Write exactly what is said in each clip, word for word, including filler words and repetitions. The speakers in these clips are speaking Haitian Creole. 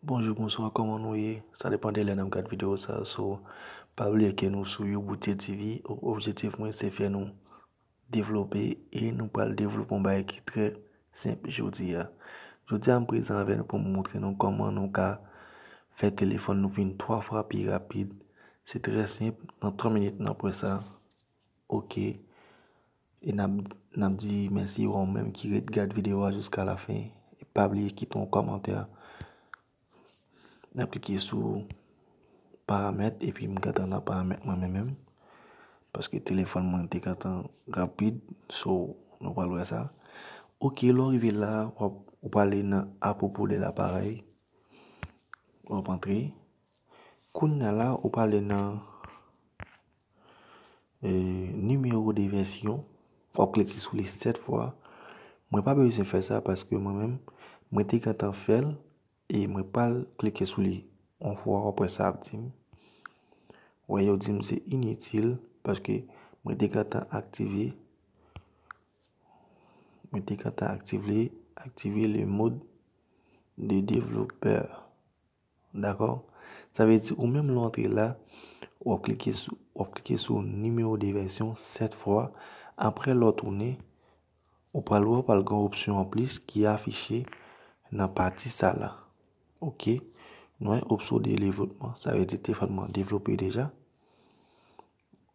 Bonjou, bonswa, kòman nou ye? Sa depann de lè n ap gad videyo sa a. So, pa bliye ke nou sou Youboutier T V. O-, objektif mwen se fè nou devlope e nou pral devlope yon bagay ki trè senp jodi a. Jodi a, m prezan avè nou pou m montre nou kòman nou ka fè telefòn nou vin twa fwa pi rapid. Se trè senp, nan twa minit n ap wè sa. Ok. E n ap, n ap di mèsi ou menm ki ret gad videyo a jiska lafen. E pa bliye kite yon kòmantè. N ap klike sou paramèt epi m gentan nan paramèt mwen menm menm. Paske telefòn mwen te gentan rapid, so nou pral wè sa. Ok, lè w rive la, w ap, ou prale nan apwopo de laparèy. W ap antre. Kounye a la, ou prale nan e, nimewo de vèsyon. W ap klike sou li sèt fwa. Mwen pa bezwen fè sa paske mwen menm, mwen te gentan fè l e mwen pral klike sou li yon fwa, w ap wè sa ap di m. Wè, yo di m se initil paske mwen te gentan aktive, mwen te gentan aktive, aktive le mode de développeur. Dakò? Sa vle di ou menm lè w antre la, w ap klike sou, w ap klike sou nimewo de vèsyon sèt fwa. Apre lè w tounen, ou pral wè, ou pral gen yon opsyon anplis ki afiche nan pati sa la. Ok? Nou wè opsyon de devlopman. Sa vle di telefòn mwen devlope deja.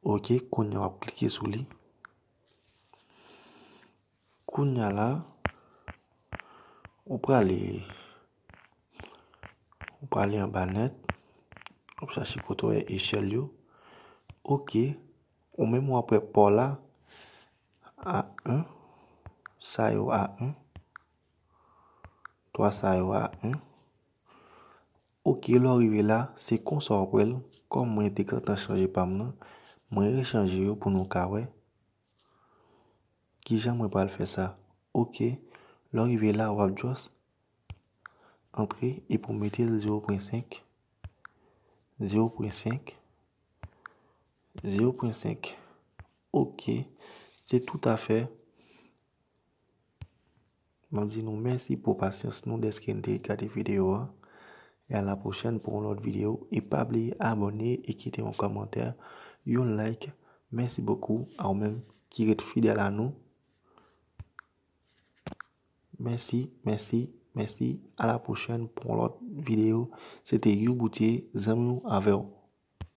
Ok, kounye a w ap klike sou li. Kounye a la, ou prale, ou prale anba nèt, w ap chache kote w wè echèl yo. Ok, ou menm w ap wè pò la, A en, sa yo A en, twa sa yo A en. Ok, lè w rive la, se konsa w ap wè l. Kòm mwen te gentan chanje pa m nan, mwen rechanje yo pou nou ka wè kijan mwen pral fè sa. Ok, lè w rive la, w ap just antre epi w mete l zewo pwen senk, zewo pwen senk, zewo pwen senk. Ok, se toutafè. M ap di nou mèsi pou pasyans nou dèske n te gade videyo a. E a la pwochèn pou yon lòt videyo. E pa bliye abòne e kite yon kòmantè, yon like. Mèsi bokou a ou menm ki ret fidèl a nou. Mèsi, mèsi, mèsi. A la pwochèn pou yon lòt videyo. Se te Youboutier, zanmi w avè w.